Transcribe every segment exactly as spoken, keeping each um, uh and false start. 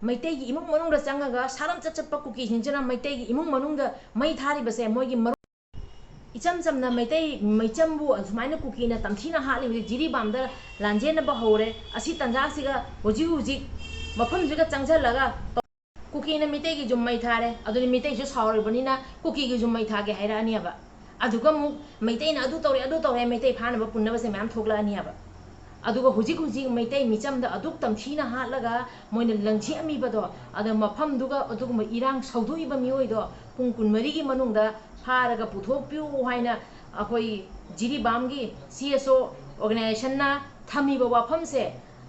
ꯃꯩꯇꯩꯒꯤ ꯏꯃꯨꯡ ꯃꯅꯨꯡꯗ ꯆꯪꯉꯒ ꯁꯥꯔꯝ ꯆꯠ ꯆꯠꯄ ꯀꯨꯀꯤꯁꯤꯡꯁꯤꯅ ꯃꯩꯇꯩꯒꯤ ꯏꯃꯨꯡ ꯃꯅꯨꯡꯗ ꯃꯩ ꯊꯥꯔꯤꯕꯁꯦ ꯃꯣꯏꯒꯤ ꯃꯔꯨꯞ, ꯏꯆꯝ ꯆꯝꯅ ꯃꯩꯇꯩ ꯃꯩꯆꯝꯕꯨ ꯑꯁꯨꯃꯥꯏꯅ ꯀꯨꯀꯤꯅ ꯇꯝꯊꯤꯅ ꯍꯥꯠꯂꯤ꯫ ꯍꯧꯖꯤꯛ ꯖꯤꯔꯤꯕꯥꯝꯗ ꯂꯥꯟꯖꯦꯟꯅꯕ ꯍꯧꯔꯦ꯫ ꯑꯁꯤ ꯇꯥꯟꯖꯥꯁꯤꯒ ꯍꯧꯖꯤꯛ ꯍꯧꯖꯤꯛ ꯃꯐꯝꯁꯤꯒ ꯆꯪꯁꯤꯜꯂꯒ ꯀꯨꯀꯤꯅ ꯃꯤꯇꯩꯒꯤ ꯌꯨꯝ ꯃꯩ ꯊꯥꯔꯦ, ꯑꯗꯨꯗꯤ ꯃꯤꯇꯩꯁꯨ ꯁꯥꯎꯔꯤꯕꯅꯤꯅ ꯀꯨꯀꯤꯒꯤ ꯌꯨꯝ ꯃꯩ ꯊꯥꯒꯦ ꯍꯥꯏꯔꯛꯑꯅꯦꯕ꯫ ꯑꯗꯨꯒ ꯑꯃꯨꯛ ꯃꯩꯇꯩꯅ ꯑꯗꯨ ꯇꯧꯔꯦ, ꯑꯗꯨ ꯇꯧꯔꯦ, ꯃꯩꯇꯩ ꯐꯥꯅꯕ ꯄꯨꯟꯅꯕꯁꯦ ꯃꯌꯥꯝ ꯊꯣꯛꯂꯛꯑꯅꯦꯕ꯫ ꯑꯗꯨꯒ ꯍꯧꯖꯤꯛ ꯍꯧꯖꯤꯛ ꯃꯩꯇꯩ ꯃꯤꯆꯝꯗ ꯑꯗꯨꯛ ꯇꯝꯊꯤꯅ ꯍꯥꯠꯂꯒ ꯃꯣꯏꯅ ꯂꯪꯊꯦꯛꯑꯝꯃꯤꯕꯗꯣ, ꯑꯗ ꯃꯐꯝꯗꯨꯒ ꯑꯗꯨꯒꯨꯝꯕ ꯏꯔꯥꯡ ꯁꯧꯗꯣꯛꯏꯕ ꯃꯤꯑꯣꯏꯗꯣ ꯄꯨꯡ ꯀꯨꯟꯃꯔꯤꯒꯤ ꯃꯅꯨꯡꯗ ꯐꯥꯔꯒ ꯄꯨꯊꯣꯛꯄꯤꯌꯨ ꯍꯥꯏꯅ ꯑꯩꯈꯣꯏ ꯖꯤꯔꯤꯕꯥꯝꯒꯤ ꯁꯤ ꯑꯦꯁ ꯑꯣ ꯑꯣꯔꯒꯅꯥꯏꯖꯦꯁꯟꯅ ꯊꯝꯃꯤꯕ ꯋꯥꯐꯝꯁꯦ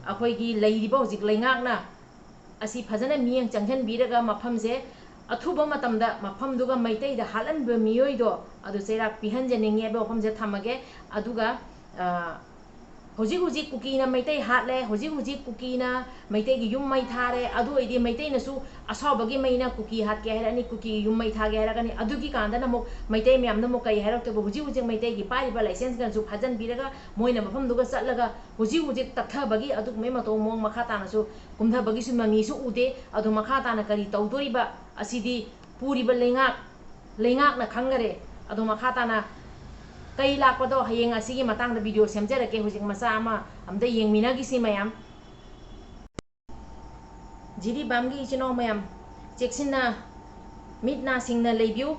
ꯑꯩꯈꯣꯏꯒꯤ ꯂꯩꯔꯤꯕ ꯍꯧꯖꯤꯛ ꯂꯩꯉꯥꯛꯅ ꯑꯁꯤ ꯐꯖꯅ ꯃꯤꯠꯌꯦꯡ ꯆꯪꯁꯤꯟꯕꯤꯔꯒ ꯃꯐꯝꯁꯦ ꯑꯊꯨꯕ ꯃꯇꯝꯗ ꯃꯐꯝꯗꯨꯒ ꯃꯩꯇꯩꯗ ꯍꯥꯠꯍꯟꯕ ꯃꯤꯑꯣꯏꯗꯣ ꯑꯗꯨ ꯆꯩꯔꯥꯛ ꯄꯤꯍꯟꯖꯅꯤꯡꯉꯤ ꯍꯥꯏꯕ ꯋꯥꯐꯝꯁꯦ ꯊꯝꯃꯒꯦ꯫ ꯑꯗꯨꯒ, ꯑ, ꯍꯧꯖꯤꯛ ꯍꯧꯖꯤꯛ ꯀꯨꯀꯤꯅ ꯃꯩꯇꯩ ꯍꯥꯠꯂꯦ, ꯍꯧꯖꯤꯛ ꯍꯧꯖꯤꯛ ꯀꯨꯀꯤꯅ ꯃꯩꯇꯩꯒꯤ ꯌꯨꯝ ꯃꯩ ꯊꯥꯔꯦ, ꯑꯗꯨ ꯑꯣꯏꯗꯤ ꯃꯩꯇꯩꯅꯁꯨ ꯑꯁꯥꯎꯕꯒꯤ ꯃꯩꯅ ꯀꯨꯀꯤ ꯍꯥꯠꯀꯦ ꯍꯥꯏꯔꯛꯑꯅꯤ, ꯀꯨꯀꯤꯒꯤ ꯌꯨꯝ ꯃꯩ ꯊꯥꯒꯦ ꯍꯥꯏꯔꯛꯀꯅꯤ꯫ ꯑꯗꯨꯒꯤ ꯀꯥꯟꯗꯅ ꯑꯃꯨꯛ ꯃꯩꯇꯩ ꯃꯌꯥꯝꯅ ꯑꯃꯨꯛ ꯀꯔꯤ ꯍꯥꯏꯔꯛꯇꯣꯏꯕ? ꯍꯧꯖꯤꯛ ꯍꯧꯖꯤꯛ ꯃꯩꯇꯩꯒꯤ ꯄꯥꯏꯔꯤꯕ ꯂꯥꯏꯁꯦꯟꯁ ꯒꯟꯁꯨ ꯐꯥꯖꯤꯟꯕꯤꯔꯒ ꯃꯣꯏꯅ ꯃꯐꯝꯗꯨꯒ ꯆꯠꯂꯒ ꯍꯧꯖꯤꯛ ꯍꯧꯖꯤꯛ ꯇꯞꯊꯕꯒꯤ ꯑꯗꯨꯒꯨꯝꯕꯩ ꯃꯇꯧ ꯃꯑꯣꯡ ꯃꯈꯥ ꯇꯥꯅꯁꯨ ꯀꯨꯝꯊꯕꯒꯤꯁꯨ ꯃꯃꯤꯁꯨ ꯎꯗꯦ꯫ ꯑꯗꯨ ꯃꯈꯥ ꯇꯥꯅ ꯀꯔꯤ ꯇꯧꯗꯣꯔꯤꯕ ꯑꯁꯤꯗꯤ ꯄꯨꯔꯤꯕ ꯂꯩꯉꯥꯛ, ꯂꯩꯉꯥꯛꯅ ꯈꯪꯒꯔꯦ꯫ ꯑꯗꯣ ꯃꯈꯥ ꯇꯥꯅ ꯀꯩ ꯂꯥꯛꯄꯗꯣ ꯍꯌꯦꯡ ꯑꯁꯤꯒꯤ ꯃꯇꯥꯡꯗ video ꯁꯦꯝꯖꯔꯛꯀꯦ꯫ ꯍꯧꯖꯤꯛ ꯃꯆꯥ ꯑꯃ ꯑꯝꯇ ꯌꯦꯡꯃꯤꯟꯅꯈꯤꯁꯤ ꯃꯌꯥꯝ꯫ ꯖꯤꯔꯤꯕꯥꯝꯒꯤ ꯏꯆꯤꯟ ꯏꯅꯥꯎ ꯃꯌꯥꯝ, ꯆꯦꯛꯁꯤꯟꯅ ꯃꯤꯠ ꯅꯥ ꯁꯤꯡꯅ ꯂꯩꯕꯤꯌꯨ꯫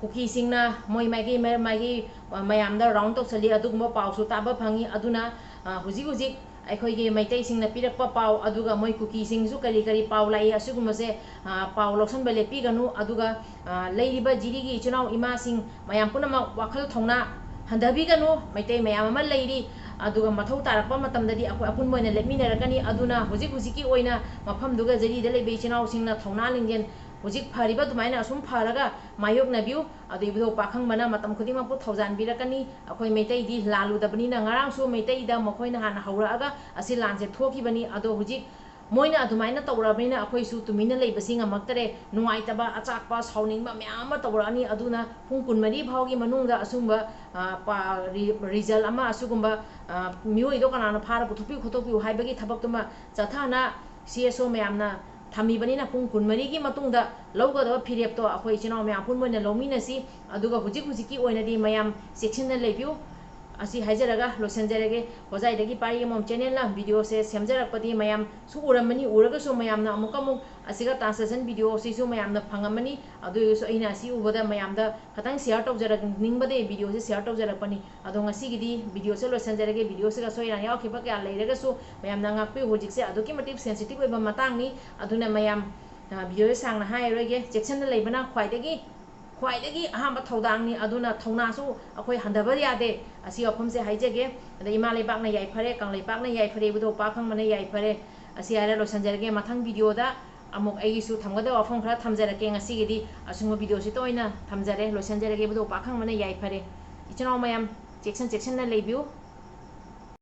ꯀꯨꯀꯤꯁꯤꯡꯅ ꯃꯣꯏ ꯃꯥꯒꯤ ꯃ-, ꯃꯥꯒꯤ, ꯑ, ꯃꯌꯥꯝꯗ round ꯇꯧꯁꯜꯂꯤ, ꯑꯗꯨꯒꯨꯝꯕ ꯄꯥꯎꯁꯨ ꯇꯥꯕ ꯐꯪꯉꯤ꯫ ꯑꯗꯨꯅ, ꯑ, ꯍꯧꯖꯤꯛ ꯍꯧꯖꯤꯛ ꯑꯩꯈꯣꯏꯒꯤ ꯃꯩꯇꯩꯁꯤꯡꯅ ꯄꯤꯔꯛꯄ ꯄꯥꯎ, ꯑꯗꯨꯒ ꯃꯣꯏ ꯀꯨꯀꯤꯁꯤꯡꯁꯨ ꯀꯔꯤ ꯀꯔꯤ ꯄꯥꯎ ꯂꯥꯛꯏ, ꯑꯁꯤꯒꯨꯝꯕꯁꯦ, ꯑ, ꯄꯥꯎ ꯂꯧꯁꯟꯕ ꯂꯦꯞꯄꯤꯒꯅꯨ꯫ ꯑꯗꯨꯒ, ꯑ, ꯂꯩꯔꯤꯕ ꯖꯤꯔꯤꯒꯤ ꯏꯆꯤꯟ ꯏꯅꯥꯎ ꯏꯃꯥꯁꯤꯡ ꯃꯌꯥꯝ ꯄꯨꯝꯅꯃꯛ ꯋꯥꯈꯜ ꯊꯧꯅꯥ ꯍꯟꯊꯕꯤꯒꯅꯨ꯫ ꯃꯩꯇꯩ ꯃꯌꯥꯝ ꯑꯃ ꯂꯩꯔꯤ, ꯑꯗꯨꯒ ꯃꯊꯧ ꯇꯥꯔꯛꯄ ꯃꯇꯝꯗꯗꯤ ꯑꯩꯈꯣꯏ ꯑꯄꯨꯟꯕ ꯑꯣꯏꯅ ꯂꯦꯞꯃꯤꯟꯅꯔꯛꯀꯅꯤ꯫ ꯑꯗꯨꯅ ꯍꯧꯖꯤꯛ ꯍꯧꯖꯤꯛꯀꯤ ꯑꯣꯏꯅ ꯃꯐꯝꯗꯨꯒ ꯖꯤꯔꯤꯗ ꯂꯩꯕ ꯏꯆꯤꯟ ꯏꯅꯥꯎꯁꯤꯡꯅ ꯊꯧꯅꯥ ꯂꯤꯡꯖꯦꯜ ꯍꯧꯖꯤꯛ ꯐꯔꯤꯕ ꯑꯗꯨꯃꯥꯏꯅ ꯑꯁꯨꯝ ꯐꯔꯒ ꯃꯥꯌꯣꯛꯅꯕꯤꯌꯨ꯫ ꯑꯗꯨ ꯏꯕꯨꯙꯧ ꯄꯥꯈꯪꯕꯅ ꯃꯇꯝ ꯈꯨꯗꯤꯡꯃꯛꯄꯨ ꯊꯧꯖꯥꯟꯕꯤꯔꯛꯀꯅꯤ꯫ ꯑꯩꯈꯣꯏ ꯃꯩꯇꯩꯗꯤ ꯂꯥꯜꯂꯨꯗꯕꯅꯤꯅ, ꯉꯔꯥꯡꯁꯨ ꯃꯩꯇꯩꯗ ꯃꯈꯣꯏꯅ ꯍꯥꯟꯅ ꯍꯧꯔꯛꯑꯒ ꯑꯁꯤ ꯂꯥꯟꯁꯦ ꯊꯣꯛꯈꯤꯕꯅꯤ꯫ ꯑꯗꯣ ꯍꯧꯖꯤꯛ ꯃꯣꯏꯅ ꯑꯗꯨꯃꯥꯏꯅ ꯇꯧꯔꯕꯅꯤꯅ ꯑꯩꯈꯣꯏꯁꯨ ꯇꯨꯃꯤꯟꯅ ꯂꯩꯕꯁꯤ ꯉꯝꯃꯛꯇꯔꯦ꯫ ꯅꯨꯡꯉꯥꯏꯇꯕ, ꯑꯆꯥꯛꯄ, ꯁꯥꯎꯅꯤꯡꯕ ꯃꯌꯥꯝ ꯑꯃ ꯇꯧꯔꯛꯑꯅꯤ꯫ ꯑꯗꯨꯅ ꯄꯨꯡ ꯀꯨꯟꯃꯔꯤ ꯐꯥꯎꯒꯤ ꯃꯅꯨꯡꯗ ꯑꯁꯨꯝꯕ, ꯑ, ꯄ-, ꯔꯤ-, result ꯑꯃ, ꯑꯁꯤꯒꯨꯝꯕ, ꯑ, ꯃꯤꯑꯣꯏꯗꯣ ꯀꯅꯥꯅꯣ ꯐꯥꯔ ꯄꯨꯊꯣꯛꯄꯤꯌꯨ, ꯈꯣꯠꯇꯣꯛꯄꯤꯌꯨ ꯍꯥꯏꯕꯒꯤ ꯊꯕꯛꯇꯨꯃ ꯆꯠꯊꯅ ꯁꯤ ꯑꯦꯁ ꯑꯣ ꯃꯌꯥꯝꯅ ꯊꯝꯃꯤꯕꯅꯤꯅ, ꯄꯨꯡ ꯀꯨꯟꯃꯔꯤꯒꯤ ꯃꯇꯨꯡꯗ ꯂꯧꯒꯗꯕ ꯐꯤꯔꯦꯞꯇꯣ ꯑꯩꯈꯣꯏ ꯏꯆꯤꯟ ꯏꯅꯥꯎ ꯃꯌꯥꯝ ꯑꯄꯨꯟꯕ ꯑꯣꯏꯅ ꯂꯧꯃꯤꯟꯅꯁꯤ꯫ ꯑꯗꯨꯒ ꯍꯧꯖꯤꯛ ꯍꯧꯖꯤꯛꯀꯤ ꯑꯣꯏꯅꯗꯤ ꯃꯌꯥꯝ ꯆꯦꯛꯁꯤꯟꯅ ꯂꯩꯕꯤꯌꯨ꯫ ꯑꯁꯤ ꯍꯥꯏꯖꯔꯒ ꯂꯣꯏꯁꯤꯟꯖꯔꯒꯦ꯫ ꯍꯣꯖꯥꯏꯗꯒꯤ ꯄꯥꯔꯤ ꯑꯃꯃꯝ ꯆꯦꯅꯦꯜꯅ ꯚꯤꯗꯤꯑꯣꯁꯦ ꯁꯦꯝꯖꯔꯛꯄꯗꯤ ꯃꯌꯥꯝꯁꯨ ꯎꯔꯝꯃꯅꯤ, ꯎꯔꯒꯁꯨ ꯃꯌꯥꯝꯅ ꯑꯃꯨꯛꯀ ꯑꯃꯨꯛ ꯑꯁꯤꯒ ꯇ꯭ꯔꯥꯟꯁꯂꯦꯁꯟ ꯚꯤꯗꯤꯑꯣꯁꯤꯁꯨ ꯃꯌꯥꯝꯅ ꯐꯪꯉꯝꯃꯅꯤ꯫ ꯑꯗꯨ ꯑꯣꯏꯔꯁꯨ ꯑꯩꯅ ꯑꯁꯤ ꯎꯕꯗ ꯃꯌꯥꯝꯗ ꯈꯇꯪ ꯁꯤꯌꯥꯔ ꯇꯧꯖꯔꯛꯅꯤꯡꯕꯗꯒꯤ ꯚꯤꯗꯤꯑꯣꯁꯦ ꯁꯤꯌꯥꯔ ꯇꯧꯖꯔꯛꯄꯅꯤ꯫ ꯑꯗꯣ ꯉꯁꯤꯒꯤꯗꯤ ꯚꯤꯗꯤꯑꯣꯁꯦ ꯂꯣꯏꯁꯤꯟꯖꯔꯒꯦ꯫ ꯚꯤꯗꯤꯑꯣꯁꯤꯒ ꯑꯁꯣꯏ ꯑꯔꯥꯟ ꯌꯥꯎꯈꯤꯕ ꯀꯌꯥ ꯂꯩꯔꯒꯁꯨ ꯃꯌꯥꯝꯅ ꯉꯥꯛꯄꯤꯌꯨ꯫ ꯍꯧꯖꯤꯛꯁꯦ ꯑꯗꯨꯛꯀꯤ ꯃꯇꯤꯛ ꯁꯦꯟꯁꯤꯇꯤꯚ ꯑꯣꯏꯕ ꯃꯇꯥꯡꯅꯤ꯫ ꯑꯗꯨꯅ ꯃꯌꯥꯝ, ꯑ, ꯚꯤꯗꯤꯑꯣꯁꯦ ꯁꯥꯡꯅ ꯍꯥꯏꯔꯔꯣꯏꯒꯦ꯫ ꯆꯦꯛꯁꯤꯟꯅ ꯂꯩꯕꯅ ꯈ꯭ꯋꯥꯏꯗꯒꯤ, ꯈ꯭ꯋꯥꯏꯗꯒꯤ ꯑꯍꯥꯟꯕ ꯊꯧꯗꯥꯡꯅꯤ꯫ ꯑꯗꯨꯅ ꯊꯧꯅꯥꯁꯨ ꯑꯩꯈꯣꯏ ꯍꯟꯊꯕ ꯌꯥꯗꯦ꯫ ꯑꯁꯤ ꯋꯥꯐꯝꯁꯦ ꯍꯥꯏꯖꯒꯦ꯫ ꯑꯗ ꯏꯃꯥ ꯂꯩꯕꯥꯛꯅ ꯌꯥꯏꯐꯔꯦ, ꯀꯪꯂꯩꯄꯥꯛꯅ ꯌꯥꯏꯐꯔꯦ, ꯏꯕꯨꯙꯧ ꯄꯥꯛ ꯈꯪꯕꯅ ꯌꯥꯏꯐꯔꯦ꯫ ꯑꯁꯤ ꯍꯥꯏꯔ ꯂꯣꯏꯁꯤꯟꯖꯔꯒꯦ꯫ ꯃꯊꯪ ꯚꯤꯗꯤꯑꯣꯗ ꯑꯃꯨꯛ ꯑꯩꯒꯤꯁꯨ ꯊꯝꯒꯗꯕ ꯋꯥꯐꯝ ꯈꯔ ꯊꯝꯖꯔꯛꯀꯦ꯫ ꯉꯁꯤꯒꯤꯗꯤ ꯑꯁꯨꯝꯕ ꯚꯤꯗꯤꯑꯣꯁꯤꯇ ꯑꯣꯏꯅ ꯊꯝꯖꯔꯦ, ꯂꯣꯏꯁꯤꯟꯖꯔꯒꯦ꯫ ꯏꯕꯨꯙꯧ ꯄꯥꯛ ꯈꯪꯕꯅ ꯌꯥꯏꯐꯔꯦ꯫ ꯏꯆꯤꯟ ꯏꯅꯥꯎ ꯃꯌꯥꯝ ꯆꯦꯛꯁꯤꯟ ꯆꯦꯛꯁꯤꯟꯅ ꯂꯩꯕꯤꯌꯨ꯫